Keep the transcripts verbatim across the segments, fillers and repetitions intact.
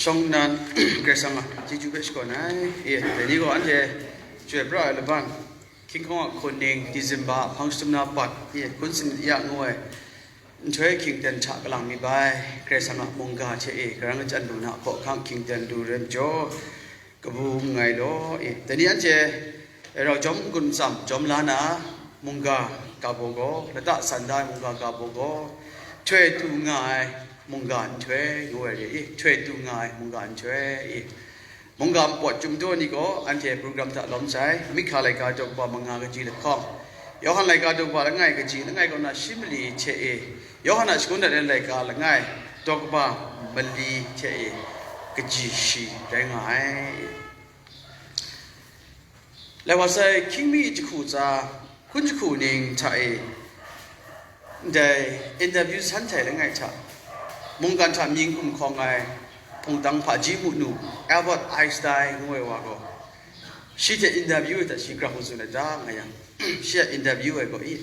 Shawng nnan Karai Kasang a chyeju hpe shakawn ai. E, dai ni gaw anhte chyoi pra ai laban, hkying hkawng a hkun ning, December a hpang shadum na pat, e, hkun sin ya ngu ai nhtoi hkying ten hta kalang mi bai, Karai Kasang a mungga hte e, karang kachyan lu na hkawhkang hkying ten lu rai majaw, kabu nngai law, e, dai ni anhte rau jawm n-gun n-tsam jawm la na, mungga ga baw gaw, lata san da ai mungga ga baw gaw, htoi tu nga ai mungga nhtoi ngu ai re i, htoi tu nga ai mungga nhtoi i. Mungga npawt chyum daw ni gaw anhte program hta lawm sai, Mika laika daw kaba manga kaji lahkawng, Yawhan laika daw kaba langai kaji langai kaw na shi mali hte e, Yawhan a shangun dat ai laika langai daw kaba mali hte e, kaji shi rai nga ai. Lai wa sai, hkying mi jahku tsa, hkun jahku ning hta e, ndai interview san htai langai hta, mungkan hta mying gumhkawng ai hpungtang hpaji munu Albert Einstein ngu ai wa gaw, shi hte interview ai hta shi grau tsun ai ta nga yang, shi a interview ai gaw i,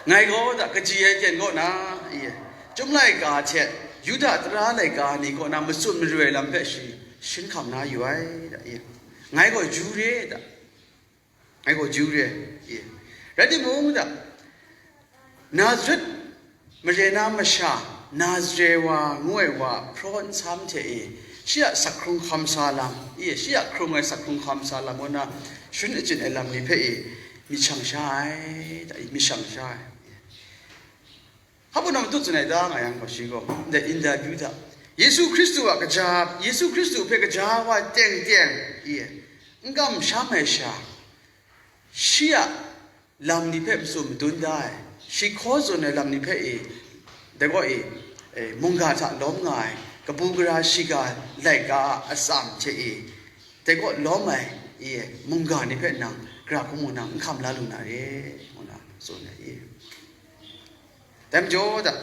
ngai gaw da kaji ai ten kaw na, i, Chyum laika hte Yuda tara laika ni kaw na matsun maroi ai lam hpe shi shin hkam na yu ai, da, i, ngai gaw ju re, da, ngai gaw ju re, i, rai timung, da, Nazaret mare na masha, Nazare wa ngu ai wa hpraw nsam hte e, shi a sak hkrung hkam sa lam, i, shi a hkrung ai sak hkrung hkam sa lam kaw na, shangun achyin ai lam ni hpe e, myit shang sha ai, da, i, myit shang sha ai. Hpa baw na matut tsun ai ta nga yang gaw, shi gaw ndai interview hta, Yesu Hkristu a kaja, Yesu Hkristu hpe kaja wa teng teng, i, n kamsham ai sha, shi a lam ni hpe matsun madun da ai, shi hkaw tsun ai lam ni hpe e, dai gaw e, e, mungga hta lawm nga ai, kabu gara shiga laika a atsam hte e, dai gaw lawm ai, i, mungga ni hpe nang gara hkrum ngu nang n hkam la lu na re, ngu na tsun ai, i. Dai majaw da,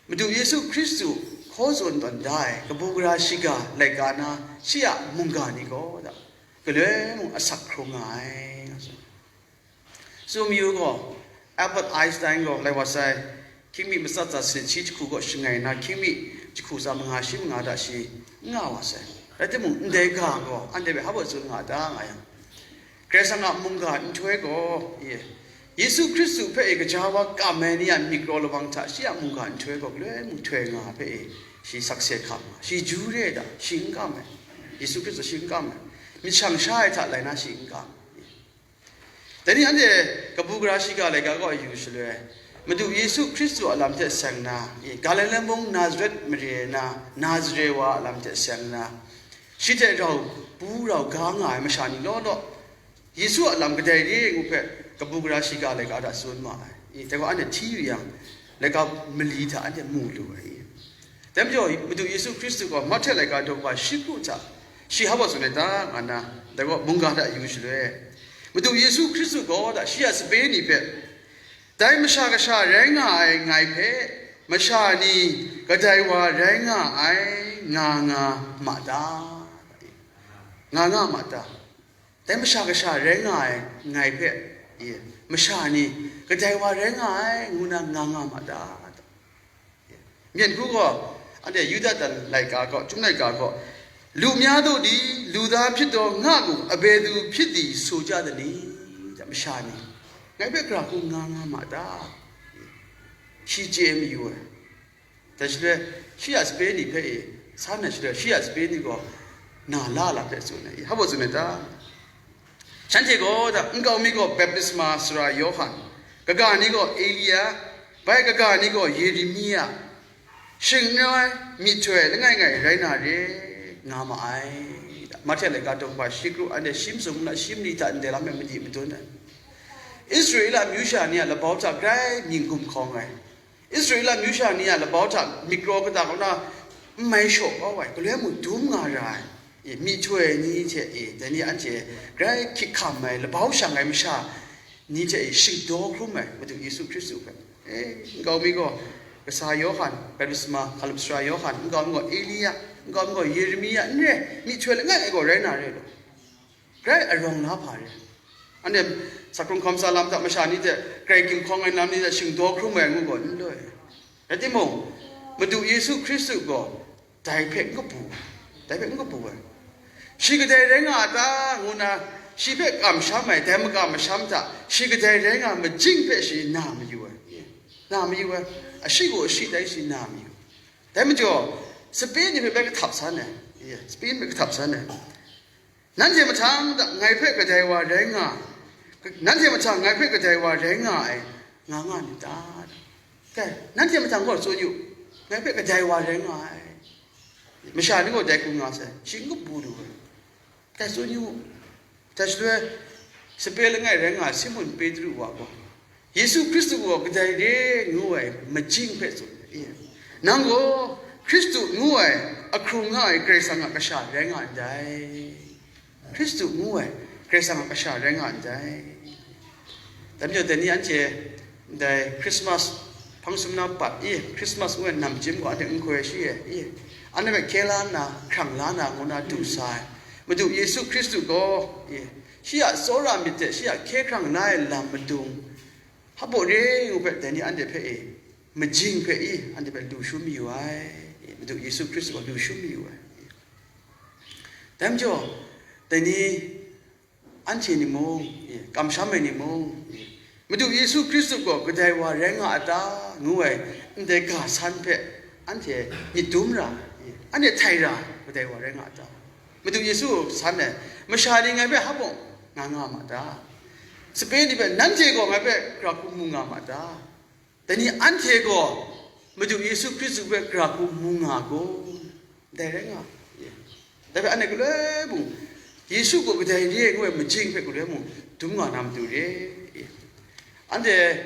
Madu Yesu Hkristu hkaw tsun tawn da ai kabu gara shiga laika na shi a mungga ni gaw da, galoi mung asak hkrung nga ai, nga tsun. Tsun mayu gaw, Albert Einstein gaw lai wa sai, hkying mi matsat tsa sanit shi jahku gaw shangai na, hkying mi jahku tsa manga shi manga da shi n nga wa sai. Rai timung, ndai ga gaw anhte hpe hpa baw tsun nga ta nga yang, Karai Kasang a mungga nhtoi gaw, i, Yesu Hkristu hpe e kaja wa kam ai ni a myit kraw lawang hta shi a mungga nhtoi gaw galoi mung htoi nga hpe e, shi sakse hkam nga, shi ju re ai hta shi n kam ai, Yesu Hkristu shi n kam ai, myit shang sha ai hta lai na shi n kam ai. Dai ni anhte kabu gara shiga laika kaw yu shaloi, Madu Yesu Hkristu a lam hte seng na, i, Galile mung Nazaret mare na, Nazare wa a lam hte seng na, shi hte rau pu rau ga nga ai masha ni law law, Yesu a lam kadai re ngu hpe kabu gara shiga laika hta tsun ma ai. I, dai gaw anhte hti yu yang, laika mali hta anhte mu lu ai. Dai majaw, Madu Yesu Hkristu gaw Mahte laika daw kaba shi kru hta, shi hpa baw tsun ai ta, nga na, dai gaw mungga hta yu shaloi, Madu Yesu Hkristu gaw da shi a sape ni hpe, dai Masha Kasha rai nga ai ngai hpe, masha ni kadai wa rai nga ai, nga nga ma ta? Nga nga ma ta? Dai Masha Kasha rai nga ai ngai hpe, i, masha ni kadai wa rai nga ai, ngu na nga nga ma ta? Myen hku gaw, anhte Yuda dan laika gaw, Chyum laika gaw, lu mya du di, lu da hpyit taw nga gu, abe du hpyit di, su ja da ni? Masha ni ngai hpe gara hku nga nga ma ta? Shi chye mayu ai. Dai shaloi, shi a sape ni hpe e, san ai shaloi, shi a sape ni gaw na la la hpe tsun ai, hpa baw tsun ai ta? Shanhte gaw da, nkau mi gaw baptisma sara Yawhan, kaga ni gaw Elia, bai kaga ni gaw Yeremia, shing n rai, myihtoi langai ngai rai na re, nga ma ai. Mahte laika daw kaba shi kru, anhte shi mazum na shi mali hta ndai lam e madi madun ai. Israela amyu sha ni a labau hta grai mying gumhkawng ai. Israela amyu sha ni a labau hta myit kraw kata kaw na n mai shaw kau ai, galoi mung dum nga ra ai, e, myihtoi ni hte, e, dai ni anhte grai hkyit hkam ai, labau shang ai masha ni hte, e, shingdaw hkrum ai Madu Yesu Hkristu hpe. E, nkau mi gaw kasa Yawhan, baptisma hkalup sara Yawhan, nkau mi gaw Elia, nkau mi gaw Yeremia, n re, myihtoi langai e gaw rai na re law. Grai arawng na hpa re. Anhte sak hkrung hkam sa lam hta masha ni hte, grai gumhkawng ai lam ni hte shingdaw hkrum ai ngu gaw n loi. Rai timung, Madu Yesu Hkristu gaw dai hpe n kabu, dai hpe n kabu ai. Shi kadai rai nga a ta, ngu nna shi hpe kamsham ai, dai makam masham hta, shi kadai rai nga majing hpe shi na mayu ai, na mayu ai, ashi gaw ashi tai shi na mayu. Dai majaw, sape ni hpe bai kahtap san ai, sape ni hpe kahtap san ai. Nanhte mahtang da, ngai hpe kadai wa rai nga, nanhte mahtang ngai hpe kadai wa rai nga ai, nga nga myit ta? Kai, nanhte mahtang gaw tsun yu, ngai hpe kadai wa rai nga ai. Masha ni gaw dai hku nga sai, shi n kabu lu ai. Kai tsun yu, dai shaloi, sape langai rai nga ai Simun Petru wa gaw, Yesu Hkristu gaw kadai re ngu ai majing hpe tsun ai. Nang gaw Hkristu ngu ai ahkrung nga ai Karai Kasang a kasha rai nga ndai. Hkristu ngu ai Karai Kasang a kasha rai nga ndai. Dai majaw, dai ni anhte ndai Christmas hpang sum na pat, i, Christmas ngu ai namjim gaw anhte n hkoi shi e, i, anhte hpe hkye la nna, hkrang la na, ngu na du sa ai. Madu Yesu Hkristu gaw, i, shi a tsawra myit hte shi a hkye hkrang la ai lam madung, hpa baw re ngu hpe, dai ni anhte hpe e, majing hpe i, anhte hpe lu shu mayu ai, Madu Yesu Hkristu gaw lu shu mayu ai. Dai majaw, dai ni anhte ni mung, kamsham ai ni mung, Madu Yesu Hkristu gaw kadai wa rai nga a ta, ngu ai ndai ga san hpe anhte myit dum ra, anhte htai ra, kadai wa rai nga a ta? Madu Yesu san e, masha ni ngai hpe hpa baw nga nga ma ta? Sape ni hpe, nanhte gaw ngai hpe gara hku mu nga ma ta? Dai ni anhte gaw Madu Yesu Hkristu hpe gara hku mu nga gaw, dai rai nga, dai hpe anhte galoi mung, Yesu gaw kadai re ngu ai majing hpe galoi mung dum nga na matu re. Anhte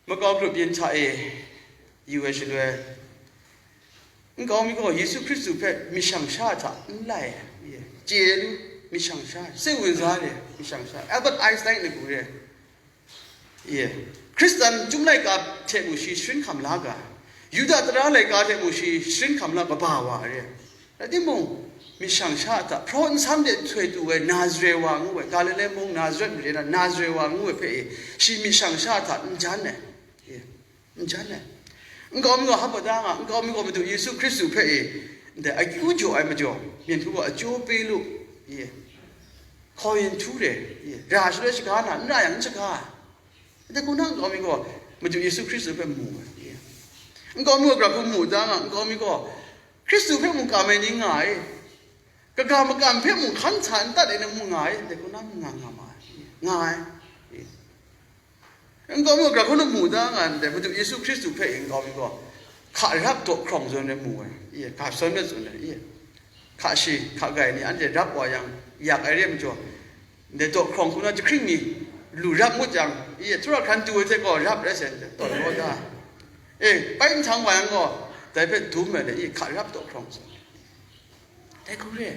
makau grup yin hta e yu ai shaloi, nkau mi gaw Yesu Hkristu hpe myit shang sha hta n lai ai, chye lu, myit shang sha, စိတ်ဝင်စားတယ်, myit shang sha, Albert Einstein ni hku re, ye, Hkristan Chyum laika hte mung shi sharin hkam la ga, Yuda tara laika hte mung shi sharin hkam la kaba wa re. Rai timung, myit shang sha hta hpraw nsam de nhtoi tu ai Nazare wa ngu ai, Galile mung Nazaret mare na Nazare wa ngu ai hpe e, shi myit shang sha hta n jan ai, ye, n jan ai. Nkau mi gaw hpa baw da nga, nkau mi gaw Madu Yesu Hkristu hpe e, ndai akyu jaw ai majaw, myen hpu gaw a chyu pe lu, ye, hkaw yin htu re, ye, ra shaloi shaga na, n ra yang n shaga ai. Dai hku na nkau mi gaw Madu Yesu Hkristu hpe mu ai, ye. Nkau mi gaw gara hku mu da nga, nkau mi gaw Hkristu hpe mung kam ai ni nga ai, kaga makam hpe mung hkan sa n tat ai ni mung nga ai, dai hku na mung nga nga ma ai, nga ai, ye. Nkau mi gaw gara hku na mu da nga ndai, Madu Yesu Hkristu hpe e nkau mi gaw hka rap daw hkrawng zawn rai mu ai, ye, ga sawn rai zawn rai, ye. Hka shi, hka gai ni anhte rap wa yang, yak ai re ai majaw, ndai daw hkrawng hku na jahkring ni lu rap ngut yang, ye, htura hkran tu ai hte gaw rap rai sai, tawn gaw da. E, pai nhtang wa yang gaw, dai hpe dum ai le, ye, hka rap daw hkrawng zawn. Dai hku re.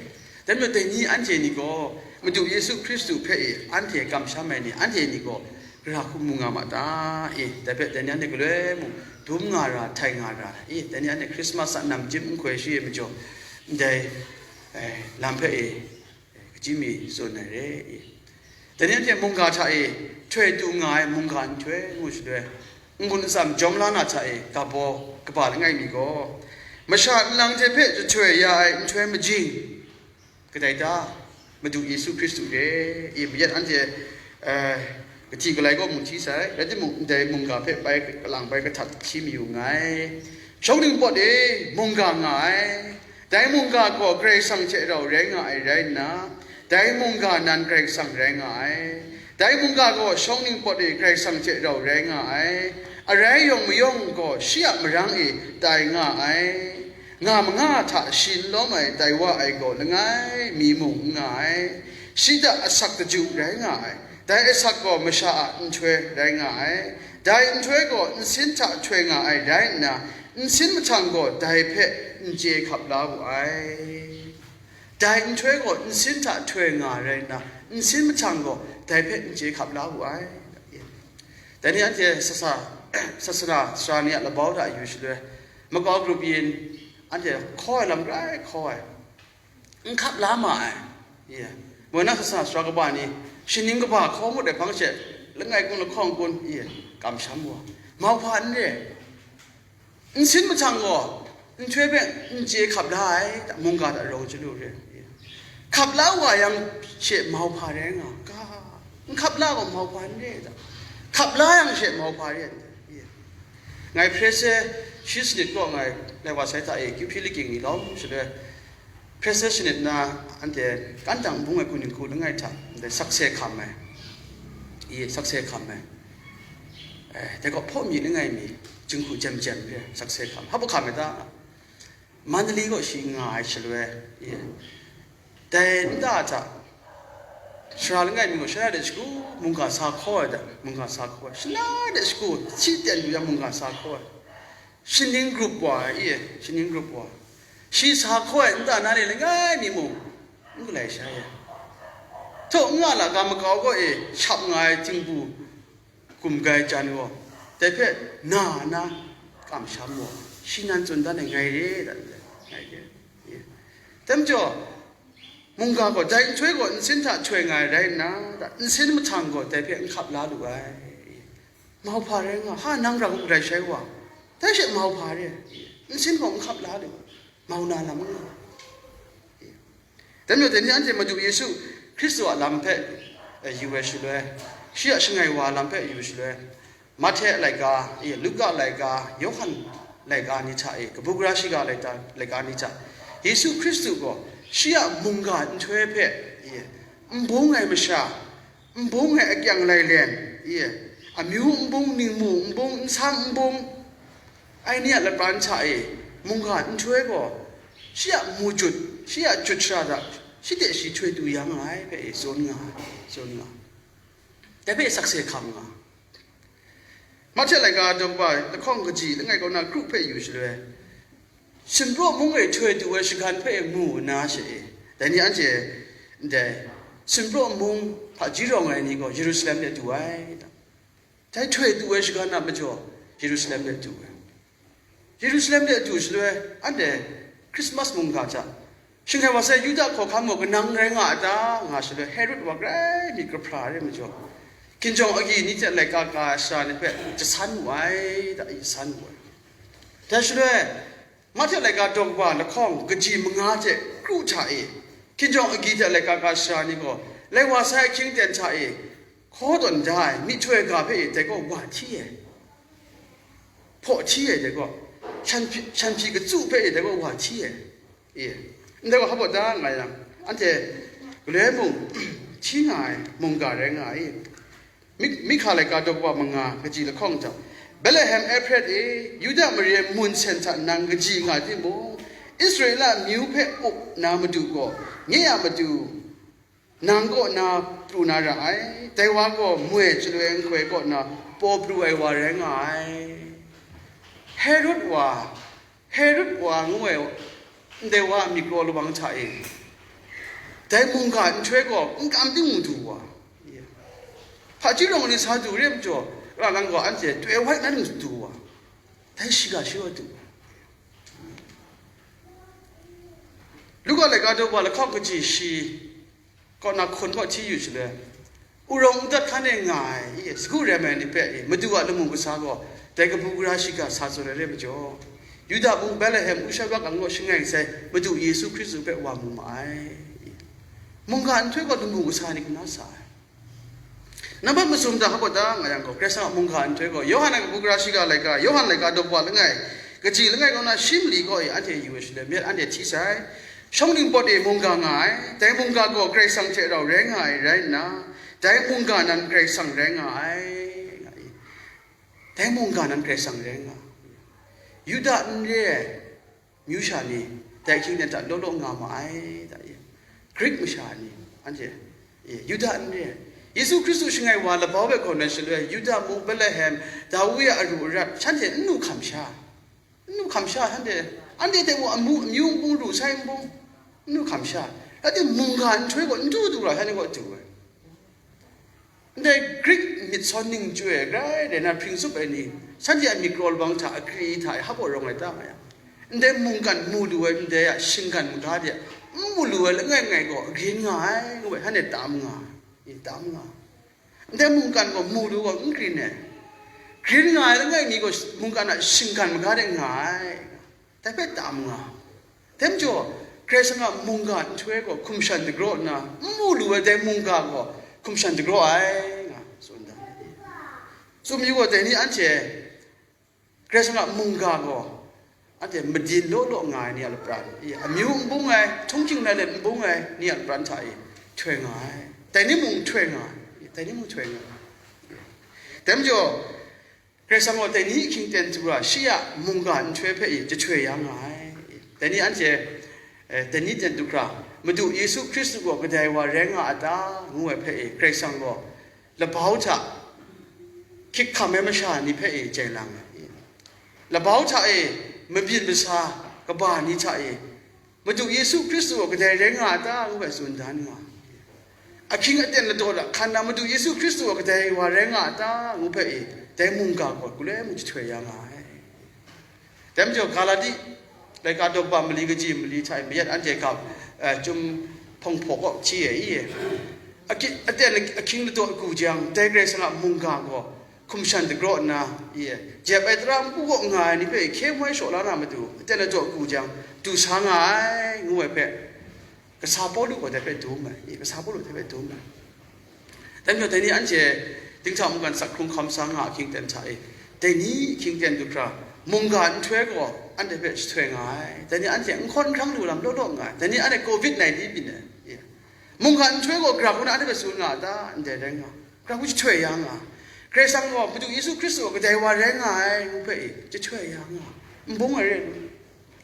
Dai majaw dai ni anhte ni gaw, Madu Yesu Hkristu hpe e anhte kamsham ai ni, anhte ni gaw, gara hku mu nga ma ta? E, dai hpe dai ni anhte galoi mung, dum nga ra, htai nga ra, e, dai ni anhte Hkrismas a namjim n hkoi shi ai majaw, ndai, e, lam hpe e, kachyi mi tsun ai re, e. Dai ni anhte mungga hta e htoi tu nga ai mungga nhtoi ngu shaloi, n-gun atsam jawm la na hta e ga baw kaba langai mi gaw, masha nlang hte hpe jahtoi ya ai nhtoi majing, kadai ta? Madu Yesu Hkristu re, i, mayat anhte, eh, kahti kalai kaw mung hti sai, rai timung, ndai mungga hpe bai kalang bai kahtat hti mayu nngai. Shawng ningpawt e mungga nga ai, dai mungga gaw Karai Kasang hte rau rai nga ai rai nna, dai mungga nan Karai Kasang rai nga ai. Dai mungga gaw shawng ningpawt e Karai Kasang hte rau rai nga ai. Arai yawng mayawng gaw shi a marang e tai nga ai. Nga manga hta shi n lawm ai tai wa ai gaw langai mi mung n nga ai. Shi hta asak daju rai nga ai. Dai asak gaw masha a nhtoi rai nga ai. Dai nhtoi gaw nsin hta htoi nga ai rai nna, nsin mahtang gaw dai hpe n chye hkap la wu ai. Dai nhtoi gaw nsin hta htoi nga ai rai nna, nsin mahtang gaw dai hpe n chye hkap la wu ai. Dai ni anhte sasa, sasana sara ni a labau hta yu shaloi, makau grup yin anhte hkaw ai lam grai hkaw ai, n hkap la ma ai. Ye. Moi na sasana sara kaba ni, shaning kaba hkaw ngut ai hpang she, langai kun lahkawng kun, ye, kamsham wa. Mauhpa n re. Nsin mahtang gaw, Nhtoi hpe n chye hkap la ai, mungga hta rawng chyalu re. Hkap la wa yang she mauhpa rai nga, ga, n hkap la gaw mauhpa n re ai ta? Hkap la yang she mauhpa re ai ta? Ngai Hpre se shi sanit kaw ngai lai wa sai hta e, Kyu Hpyi Lakying ni lawm shaloi, Hpre se sanit na anhte kantang bung ai ku ning hku langai hta ndai sakse hkam ai, i sakse hkam ai, eh, dai gaw hpaw mi langai mi, jinghku jem jem re sakse hkam, hpa hkam ai ta? Mandali gaw shi nga ai shaloi, i, dai nta hta, sara langai mi gaw shana de shagu, mungga sa hkaw ai da, mungga sa hkaw ai, shana de shagu, shi ten lu yang mungga sa hkaw ai, shaning grup wa ai, i, shaning grup wa ai. Shi sa hkaw ai nta na ni langai mi mung, n galai sha ya. Htaw n nga la ga makau gaw e shap nga ai tingbu, gumgai jan gaw, dai hpe na na kamsham gaw, shi nan tsun dan ai, ngai re, dan re, ngai re. Dai majaw, mungga gaw dai nhtoi gaw nsin hta htoi nga ai rai nna, nsin mahtang gaw dai hpe n hkap la lu ai. Mauhpa rai nga, ha, nang ra u rai shai wa, dai she mauhpa re, nsin gaw n hkap la lu ai, mau na lam n nga. Dai majaw, dai ni anhte Madu Yesu Hkristu a lam hpe, eh, yu ai shaloi, shi a shangai wa lam hpe yu shaloi, Mahte laika, eh, Luka laika, Yawhan laika ni hta e, kabu gara shiga laika, laika ni hta, Yesu Hkristu gaw shi a mungga nhtoi hpe, eh, n bung ai masha, n bung ai akyang lailen, eh, amyu n bung, ningmu n bung, nsam n bung, ai ni a lapran hta e, mungga nhtoi gaw, shi a mu jut, shi a jut shara hta, shi hte shi htoi du ya nga ai hpe e tsun nga, tsun nga. Dai hpe sakse hkam nga. Mahte laika daw kaba lahkawng kaji langai kaw na kru hpe yu shaloi, sumpraw mung e htoi du ai shagan hpe mu nna she e, dai ni anhte ndai sumpraw mung hpaji rawng ai ni gaw Yerusalem de du ai. Dai htoi du ai shagan a majaw Yerusalem de du ai. Yerusalem de du shaloi, anhte Krismas mungga hta, shangai wa sai Yuda hkawhkam gaw kanang rai nga a ta, nga shaloi, Herod wa grai myit kahpra re majaw, hkinjawng agyi ni hte laika ka ai sara ni hpe jasan wu ai, da, jasan wu ai. Dai shaloi, Mahte laika daw kaba lahkawng kaji manga hte kru hta e, hkinjawng agyi hte laika ka ai sara ni gaw, lai wa sai ahkying ten hta e, hkaw tawn da ai myihtoi ga hpe e dai gaw wa hti ai, hpaw hti ai dai gaw, shan hpyi, shan hpyi katsu hpe e dai gaw wa hti ai, e, ndai gaw hpa baw da nga yang, anhte galoi mung hti nga ai mungga rai nga ai. Mi-, Mika laika daw kaba manga kaji lahkawng hta, Betlehem Efrat e, Yuda mare mun sen hta nang kaji nga timung, Israela amyu hpe up na Madu gaw, nye a matu, nang kaw na pru na ra ai, dai wa gaw moi shaloi nhtoi kaw na paw pru ai wa rai nga ai. Herod wa, Herod wa ngu ai ndai wa a myikraw lawang hta e, dai mungga nhtoi gaw n kam ting mu du wa, hpaji rawng ni sa du re majaw, ra lang gaw anhte toi wai nan du wa, dai shiga shi wa du wa. Luka laika daw wa lahkawng kaji shi kaw na hkun kaw hti yu shaloi, urawng udat hkan e nga ai, i, sagu rem ai ni hpe, i, Madu a lamu kasa gaw dai kabu gara shiga sa tsun ai re majaw, Yuda mung Betlehem Usharak ang kaw shangai sai Madu Yesu Hkristu hpe wa mu ma ai. Mungga nhtoi gaw lamu kasa ni kaw na sa ai. Nambat masum hta hpa baw da nga yang gaw, Karai Kasang a mungga nhtoi gaw, Yawhan a kabu gara shiga laika, Yawhan laika daw wa langai, kaji langai kaw na shi mali kaw e anhte yu ai shaloi, myit anhte hti sai. Shawng ningpawt e mungga nga ai, dai mungga gaw Karai Kasang hte rau rai nga ai rai nna, dai mungga nan Karai Kasang rai nga ai, nga ai. Dai mungga nan Karai Kasang rai nga ai. Yuda n re ai myu sha ni, dai ahkying ten hta law law nga ma ai, da, Grik masha ni, anhte, e, Yuda n re ai. Yesu Hkristu shangai wa labau hpe hkawn ai shaloi, Yuda mung, Betlehem, Dawi a aru arat, shanhte n nu hkam sha, n nu hkam sha, shanhte, anhte hte mung amu, amyu n bung, ru sai n bung, n nu hkam sha, rai timung, mungga nhtoi gaw n du du ra, shanhte gaw du ai. Ndai Grik myit sawn ning chyu ai, grai rai na hpring tsup ai ni, shanhte a myikraw lawang hta, akri hta e hpa baw rawng ai ta nga yang, ndai mungkan mu lu ai, ndai a shinggan maga de, n mu lu ai langai ngai gaw, agrin nga ai, ngu ai, shanhte tam nga ai, tam nga ai. Ndai mungkan gaw mu lu gaw, n grin ai. Grin nga ai langai mi gaw, mungkan a shinggan maga de nga ai. Dai hpe tam nga. Dai majaw, Karai Kasang a mungga nhtoi gaw hkum shan dagraw nna, n mu lu ai dai mungga gaw hkum shan dagraw ai, nga tsun da. Tsun yu gaw, dai ni anhte Karai Kasang a mungga gaw, anhte madin law law nga ai ni a lapran, i, amyu n bung ai, htunghking na let n bung ai ni a lapran hta e, htoi nga ai. Dai ni mung htoi nga ai, dai ni mung htoi nga ai. Dai majaw, Karai Kasang gaw dai ni ahkying ten du ra, shi a mungga nhtoi hpe i jahtoi ya nga ai. Dai ni anhte, eh, dai ni ten du hkra, Madu Yesu Hkristu gaw kadai wa rai nga a ta, ngu ai hpe i, Karai Kasang gaw labau hta hkyik hkam ai masha ni hpe i jai lang ai. Labau hta e mabyin masa kaba ni hta e, Madu Yesu Hkristu gaw kadai rai nga a ta, ngu ai tsun dan nga. Ahkying aten ladaw hta hkan na Madu Yesu Hkristu gaw kadai wa rai nga a ta, ngu hpe i, dai mungga gaw galoi mung jahtoi ya nga ai. Dai majaw, Galati laika daw kaba mali kaji mali hta e mayat anhte gap, eh, chyum hpawng hpaw kaw hti e i, ahkying, aten ahkying ladaw hku jang, dai Karai Kasang a mungga gaw hkum shan dagraw nna, i, jep ai tara npu kaw nga ai ni hpe hkye moi shaw la na matu, aten ladaw hku jang, du sa nga ai, ngu ai hpe, kasa Pawlu gaw dai hpe dum ai, i, kasa Pawlu dai hpe dum ai. Dai majaw, dai ni anhte dinghta mungkan sak hkrung hkam sa nga ahkying ten hta e, dai ni ahkying ten du hkra, mungga nhtoi gaw anhte hpe jahtoi nga ai. Dai ni anhte n hkawn n hkrang lu lam law law nga ai. Dai ni anhte covid nineteen byin ai, i, mungga nhtoi gaw gara hku na anhte hpe tsun nga a ta? Ndai rai nga, gara hku jahtoi ya nga. Karai Kasang gaw Madu Yesu Hkristu gaw kadai wa rai nga ai, ngu hpe i, jahtoi ya nga. N bung ai re ai,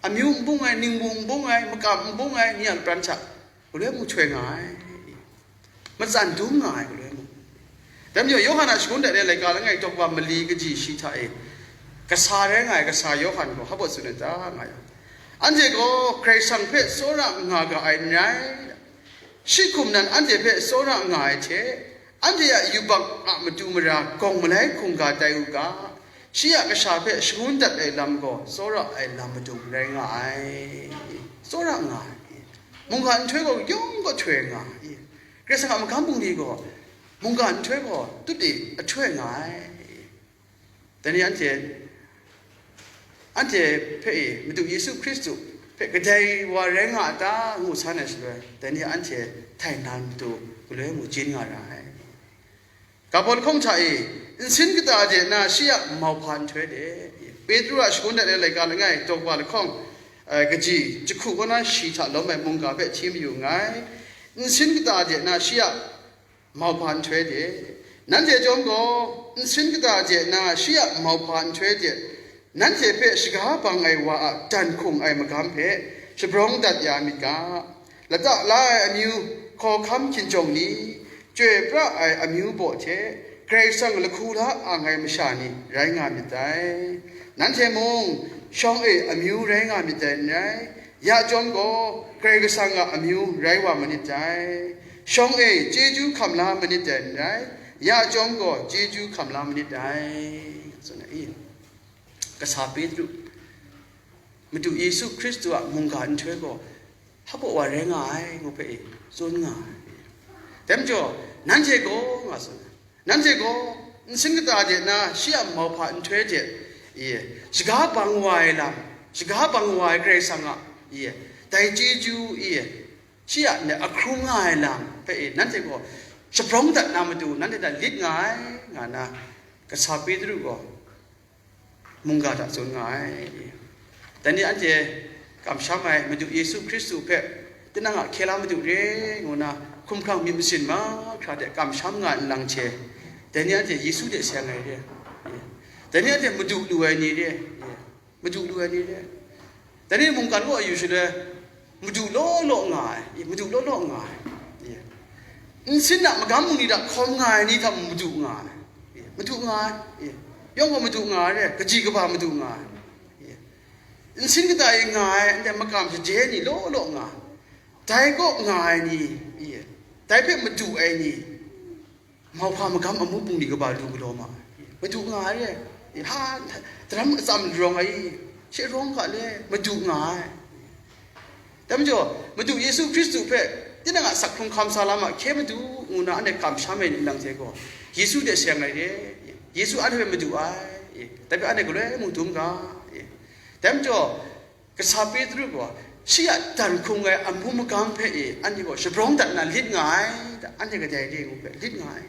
amyu n bung ai, ningbu n bung ai, makam n bung ai ni a lapran hta galoi mung htoi nga ai, matsan dum nga ai galoi mung. Dai majaw, Yawhan a shangun dat ai laika langai daw kaba mali kaji shi hta e, kasa rai nga ai kasa Yawhan gaw hpa baw tsun ai ta, nga yang, anhte gaw Karai Kasang hpe tsawra nga ga ai n rai, shi hkum nan anhte hpe tsawra nga ai hte, anhte a yubak a matu mara gawng malai hkungga tai u ga, shi a kasha hpe shangun dat ai lam gaw tsawra ai lam madung rai nga ai. Tsawra nga ai. Mungga nhtoi gaw yawng gaw htoi nga ai. Karai Kasang a magam bungli gaw mungga nhtoi gaw tut e ahtoi nga ai. Dai ni anhte, anhte hpe e Madu Yesu Hkristu hpe kadai wa rai nga a ta, ngu san ai shaloi, dai ni anhte htai na matu galoi mung jin nga ra ai. Ga baw lahkawng hta e, nsin kata de na shi a mauhpa nhtoi de, Petru a shangun dat ai laika langai daw kaba lahkawng, eh, kaji jahku kaw na shi hta lawm ai mungga hpe hti mayu nngai. Nsin kata de na shi a mauhpa nhtoi de, nanhte chyawm gaw, nsin kata de na shi a mauhpa nhtoi de, nanhte hpe shaga bang ai wa a dan hkung ai magam hpe shabrawng dat ya myit ga, lata la ai amyu, hkawhkam hkinjawng ni, chyoi pra ai amyu baw hte, Karai Kasang lahku la ang ai masha ni rai nga myit dai. Nanhte mung shawng e amyu rai nga myit dai n rai, ya chyawm gaw, Karai Kasang a amyu rai wa manit dai. Shawng e chyeju hkam la manit dai n rai, ya chyawm gaw, chyeju hkam la manit dai, tsun ai. Kasa Petru, Madu Yesu Hkristu a mungga nhtoi gaw hpa baw wa rai nga ai, ngu hpe e tsun nga ai. Dai majaw, nanhte gaw, nga tsun ai, nanhte gaw nsin kata de na shi a mauhpa nhtoi hte, i, shaga bang wa ai lam, shaga bang wa ai Karai Kasang a, i, dai chyeju, i, shi a ndai ahkrung nga ai lam hpe e nanhte gaw shabrawng dat na matu, nanhte hta lit nga ai, nga na, kasa Petru gaw mungga hta tsun nga ai. Dai ni anhte kamsham ai Madu Yesu Hkristu hpe, tinang a hkye la Madu re, ngu na hkumhkrang myit masin mahkra de kamsham nga nlang hte, dai ni anhte Yesu de seng ai re, dai ni anhte madu lu ai ni re, madu lu ai ni re, dai ni mungkan kaw yu shaloi, madu law law nga ai, madu law law nga ai. Nsin a magam bungli hta hkawm nga ai ni hta mung madu nga ai, madu nga ai, yawng gaw madu nga ai re, kaji kaba madu nga ai. Nsin kata e nga ai, ndai makam shaje ai ni law law nga ai, dai kaw nga ai ni, dai hpe madu ai ni, mauhpa magam amu bungli kaba lu galaw ma ai, madu nga ai re, ha, daram atsam rawng ai, she rawng ga le, madu nga ai. Dai majaw, Madu Yesu Hkristu hpe tinang a sak hkrung hkam sa lam a hkye madu, ngu na anhte kamsham ai ni nlang hte gaw, Yesu de seng ai re, Yesu anhte hpe madu ai, dai hpe anhte galoi mung dum ga, dai majaw, Kasa Petru gaw shi a dan hkrung ai amu magang hpe e anhte gaw shabrawng dat nna lit nga ai, anhte kadai re ngu hpe lit nga ai.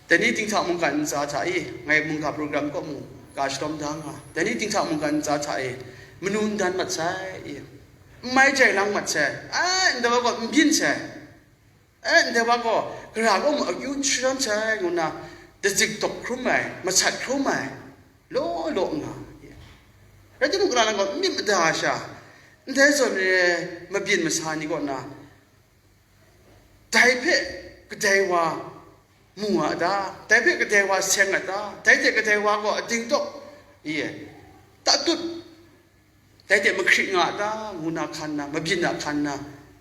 Dai ni dinghta mungkan ntsa hta e, ngai mungga program kaw mung ga shalawm da nga, dai ni dinghta mungkan ntsa hta e, manu n dan mat sai, e, n mai jai lang mat sai, ai, ndai wa gaw n byin sai, ai, ndai wa gaw gara kaw mung akyu n sharawng sai, ngu nna dazik dawk hkrum ai, masat hkrum ai, law law nga, e, rai timung, kalang gaw n myit mada sha, ndai zawn re ai mabyin masa ni kaw na, dai hpe kadai wa mu a ta? Dai hpe kadai wa seng a ta? Dai hte kadai wa gaw ating tawk, e, tatut, dai hte mahkrit nga a ta? Ngu na hkan na, mabyin a hkan na,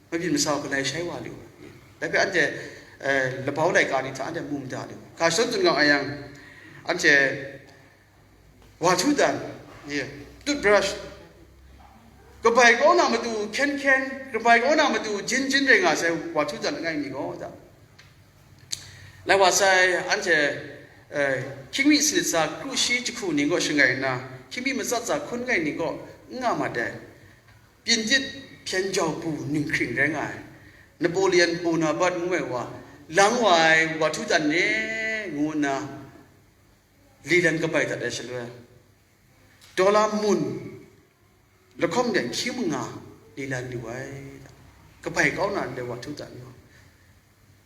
mabyin masa wa galai shai wa lu ai. Dai hpe anhte, eh, labau laika ni hta anhte mu mada lu ai. Ga shadawn tsun nga ai yang, anhte wa htu dan, ye, toothbrush, kabai kau na matu hkyen hkyen, kabai kau na matu jin jin rai nga sai wa htu dan langai mi gaw, da. Lai wa sai, anhte, eh, hkying mi sanit sa kru shi jahku ning kaw shangai nna, hkying mi matsat sa hkun ngai ning kaw n nga mat ai. Pyintit hpyen jau bu ninghkring rai nga ai, Napoleon Bonaparte ngu ai wa, lang wa ai wa htu dan re, ngu nna, lilan kabai dat ai shaloi, dollar mun lahkawng de hkying manga lilan lu ai, kabai kau na ndai wa htu dan gaw,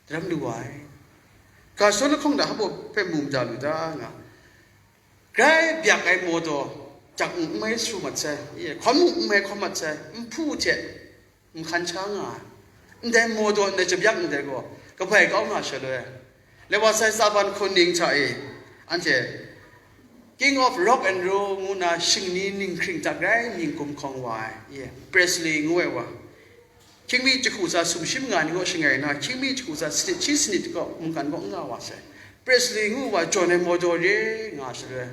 daram lu ai. Ga shadawn lahkawng de hpa baw hpe mu mada lu ta nga, grai byak ai mawdaw jak n mai su mat sai, e, hkawn mung n mai hkawn mat sai, nhpu hte nhkan sha nga ai. Ndai mawdaw ndai jabyak ndai gaw kabai kau nga shaloi, lai wa sai Tsaban hkun ning hta e, anhte King of Rock and Roll ngu na shingni ninghkring hta grai mying gumhkawng wa ai, e, Presley ngu ai wa, hkying mi jahku sa sumshi manga ni kaw shangai nna, hkying mi jahku sa sanit shi sanit kaw mungkan kaw n nga wa sai. Presley ngu wa jawn ai mawdaw re nga shaloi,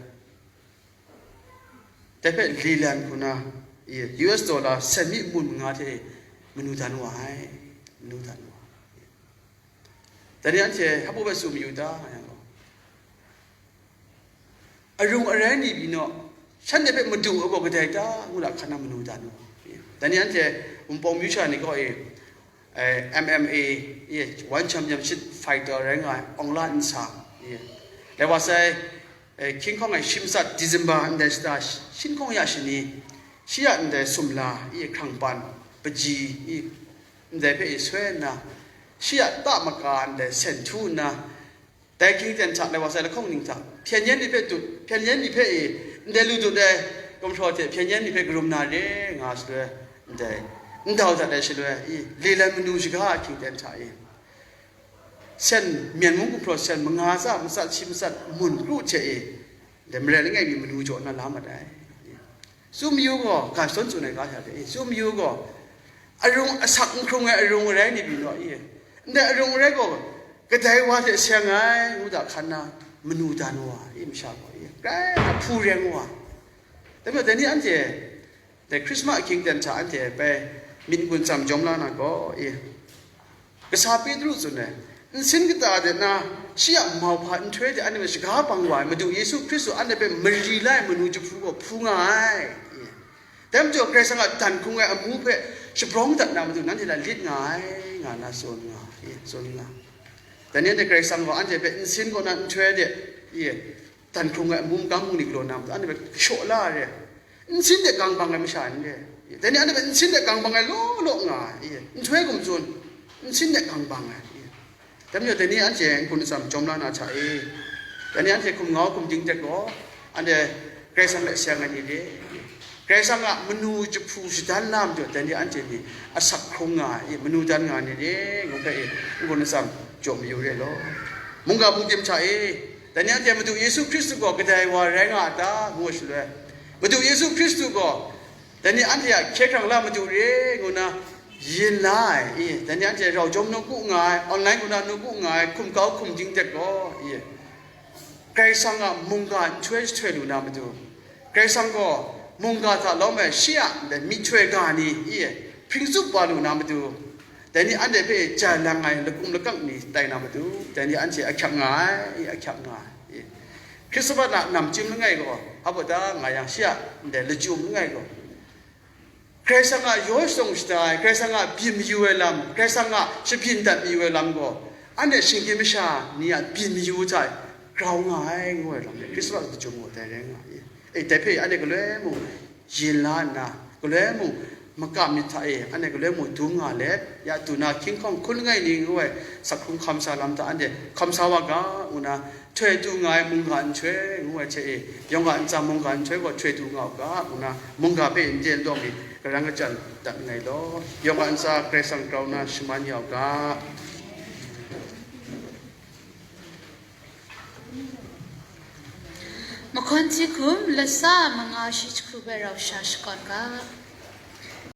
dai hpe lilan hku na, e, U S dollar sen mi mun manga hte manu dan wa ai, manu dan wa ai. Dai ni anhte hpa baw hpe tsun mayu ta, nga yang gaw, arung arai ni pyi naw, shanhte hpe madu ai gaw kadai ta, ngu la hkan na manu dan wa ai. Dai ni anhte Wunpawng myu sha ni kaw e, eh, M M A, e, One Championship fighter rai nga ai Aung La N Sang, e, dai wa sai, eh, hkying hkawng ai shi matsat December ndai shata shinhkawng ya shani, shi a ndai sumla, e, hkrang pan, paji, e, ndai hpe e soi nna, shi a ta maka ndai sen htu nna, dai hkying ten hta lai wa sai lahkawng ning hta hpyen yen ni hpe dut, hpyen yen ni hpe e ndai lu dut ai gumhpraw hte hpyen yen ni hpe karum na re nga shaloi, ndai ndau dat ai shaloi, e, lilan manu shaga a hkying ten hta e, sen, Myen mung gumhpraw sen manga tsa matsat shi matsat mun kru hte e, ndai marai langai mi manu jaw na la mat ai. Tsun mayu gaw, ga shadawn tsun ai ga hta de, e, tsun mayu gaw, arung asak n hkrung ai arung arai ni pyi naw, e, ndai arung arai gaw kadai wa hte seng ai, ngu da hkan na manu dan wa, e, masha gaw, e, grai na hpu reng wa. Dai majaw, dai ni anhte, dai Hkrismas ahkying ten hta anhte bai myit n-gun tsam jawm la na gaw, e, Kasa Petru tsun ai, nsin kata de na, shi a mauhpa nhtoi de anhte hpe shaga bang wa ai Madu Yesu Hkristu anhte hpe mari la ai manu jahpu gaw hpu nga ai. Dai majaw, Karai Kasang a dan hkrung ai amu hpe shabrawng dat na matu nanhte hta lit nga ai, nga na tsun nga, e, tsun nga. Dai ni anhte Karai Kasang gaw anhte hpe nsin kaw na nhtoi de, e, dan hkrung ai amu magam hku ni galaw na matu anhte hpe shaw la ai re. Nsin de gang bang ai masha ni re. Dai ni anhte hpe nsin de gang bang ai law law nga ai, e, nhtoi gumtsun, nsin de gang bang ai, e. Dai majaw, dai ni anhte n-gun atsam jawm la na hta e, dai ni anhte hkum ngau hkum ding tek gaw, anhte Karai Kasang hte seng ai ni re. Karai Kasang a manu jahpu shadan na majaw, dai ni anhte ni asak hkrung nga ai, e, manu dan nga ai ni re, ngu hpe, e, n-gun atsam jaw mayu re law. Mungga bungkim hta e, dai ni anhte Madu Yesu Hkristu gaw kadai wa rai nga a ta, ngu shaloi, Madu Yesu Hkristu gaw dai ni anhte a hkye hkrang la madu re, ngu na yin la ai, e, dai ni anhte rau jawm nawku nga ai, online kaw na nawku nga ai, hkum kau hkum ding tek gaw, e, Karai Kasang a mungga nhtoi jahtoi lu na matu, Karai Kasang gaw mungga hta lawm ai shi a ndai myihtoi ga ni, e, hpring tsup wa lu na matu, dai ni anhte hpe jai lang ai lakum lakang ni tai na matu, dai ni anhte ahkyak nga ai, e, ahkyak nga ai, e. Hkristu a namchyum langai gaw, a bawda nga yang shi a ndai lachyum langai gaw, Karai Kasang a yaw shadawn shada ai, Karai Kasang a byin mayu ai lam, Karai Kasang a shabyin dat mayu ai lam gaw, anhte shinggyim masha ni a byin mayu hta grau nga ai, ngu ai lam, Hkristu a lachyum gaw dai rai nga ai. E, dai hpe anhte galoi mung yin la nna, galoi mung makam myit hta e, anhte galoi mung dum nga let, ya du na hkying hkawng hkun langai ni ngu ai, sak hkrung hkam sa lam hta anhte hkam sa wa ga, ngu na, htoi du nga ai mungga nhtoi ngu ai hte e, yawng a ntsa mungga nhtoi gaw htoi du nga u ga, ngu na, mungga hpe n de n daw mi, karan kachyan dat nngai law, yawng a ntsa Karai Kasang grau na shaman ya u ga. Mahkawn hti hkum, lasa manga shi jahku bai rau sha shakawn ga.